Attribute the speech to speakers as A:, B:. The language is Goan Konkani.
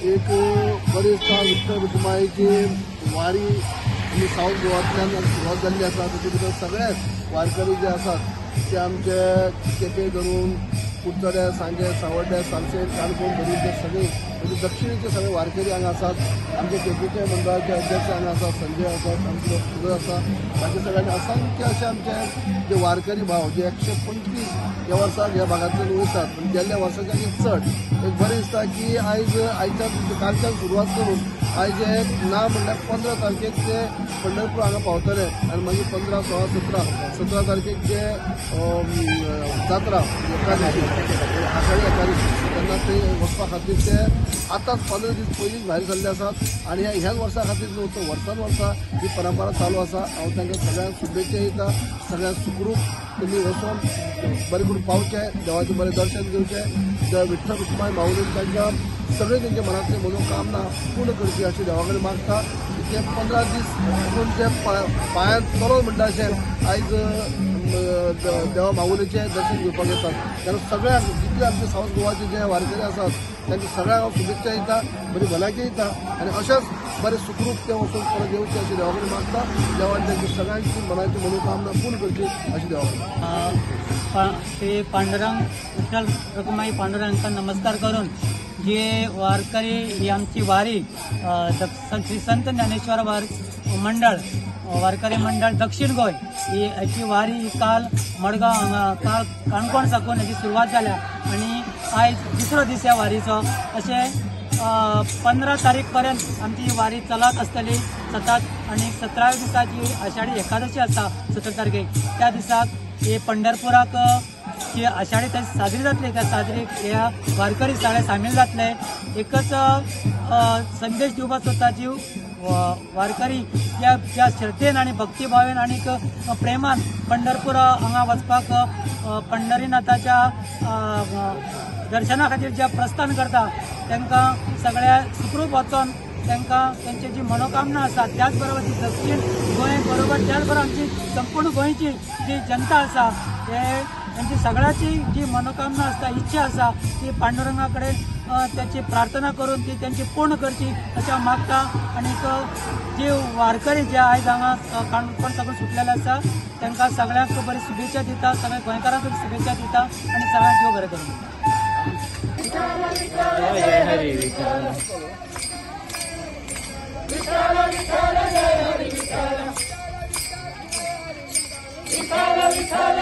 A: एक बरें दिसता विठ्ठल रुक्माईची वारी आनी सावथ गोवांतल्यान सुरवात जाल्ली आसा. ताचे भितर सगळेच वारकरी जे आसात ते आमचे केपें धरून कुडचड्या, सांगे, सावड्ड्या, सालसेट, काणकोण धरून ते सगळे म्हणजे दक्षिणेचे सगळे वारकरी हांगा आसात. आमचे केपेंचे मंडळाचे अध्यक्ष हांगा आसात, संजय आसात, आमचे सुदर आसा, बाकी सगळ्यांनी असंख्य अशे आमचे जे वारकरी भाव जे 125 ह्या वर्साक ह्या भागांतल्यान वयतात, पूण गेल्ल्या वर्साच्या चड एक बरें दिसता की आयज आयच्यान कालच्यान सुरवात करून आयज एक ना म्हणल्यार 15 तारखेक ते पंढरपूर हांगा पावतले आनी मागीर 15, 16, 17 तारखेक जे जात्रा एकादशी, आषाढी एकादशी तेन्ना ते वचपा खातीर ते आतांच 15 दीस पयलींच भायर सरले आसात. आनी ह्याच वर्सा खातीर न्हू तर वर्सान वर्सा ही परंपरा चालू आसा. हांव तांकां सगळ्यांक शुभेच्छा दिता, सगळ्यांक सुखरूप तुमी वचोन बरें करून पावचें, देवाचें बरें दर्शन घेवचें, देव विठ्ठल रुक्माई माऊलीन तांकां सगळे तेंच्या मनांतली मनोकामना पूर्ण करची अशी देवा कडेन मागता. ते 15 दीस पूण ते पांयांत चलोन म्हणटा अशें आयज देवा माऊलीचें दर्शन घेवपाक येतात. कारण सगळ्यांक जितले आमचे सावथ गोवाचे जे वारकरी आसात तांकां सगळ्यांक हांव शुभेच्छा दिता, बरी भलायकी दिता आनी अशेंच बरें सुखरूप ते वचून परत येवचे अशी देवा कडेन मागता. देवान तांची सगळ्यांची मनाची मनोकामना पूर्ण करची अशी देवा कडेन.
B: श्री पांडुरंग विठ्ठल रखुमाई पांडुरंगांका नमस्कार करून जे वारकरी ही आमची वारी श्री संत ज्ञानेश्वर मंडळ वारकरी मंडळ दक्षिण गोंय ही हाची वारी काल मडगांव हांगा काल काणकोण साकून हाची सुरवात जाल्या आनी आयज दुसरो दीस ह्या वारीचो. अशें 15 तारीख पर्यंत आमची ही वारी चलत आसतली सतत. आनी 17व्या दिसाची आषाढी एकादशी आसा 17 तारखेक, त्या दिसाक हे पंढरपुराक जी आषाढी साजरी जातली त्या साजरीक ह्या वारकरी सगळे सामील जातले. एकच संदेश दिवपाक सोदता जी वारकरी ज्या ज्या श्रद्धेन आनी भक्तिभावेन आनी प्रेमान पंढरपूर हांगा वचपाक पंढरीनाथाच्या दर्शना खातीर ज्या प्रस्थान करता तांकां सगळ्या सुखरूप वचोन तांकां तांची जी मनोकामना आसा त्याच बरोबर जी दक्षिण गोंय बरोबर त्याच बरोबर आमची संपूर्ण गोंयची जी जनता आसा ते तांची सगळ्याची जी मनोकामना आसता, इच्छा आसा ती पांडुरंगा कडेन त्याची प्रार्थना करून ती त्यांची पूर्ण करची अशें हांव मागता. आनीक जी वारकरी जे आयज हांगा काणकोण साकून सुटलेले आसा तांकां सगळ्यांक बरी शुभेच्छा दिता, सगळ्या गोंयकारांक शुभेच्छा दिता आनी सगळ्यांक देव बरें करूं.
C: विठ्ठल विठ्ठल जय हरी विठ्ठल विठ्ठल विठ्ठल.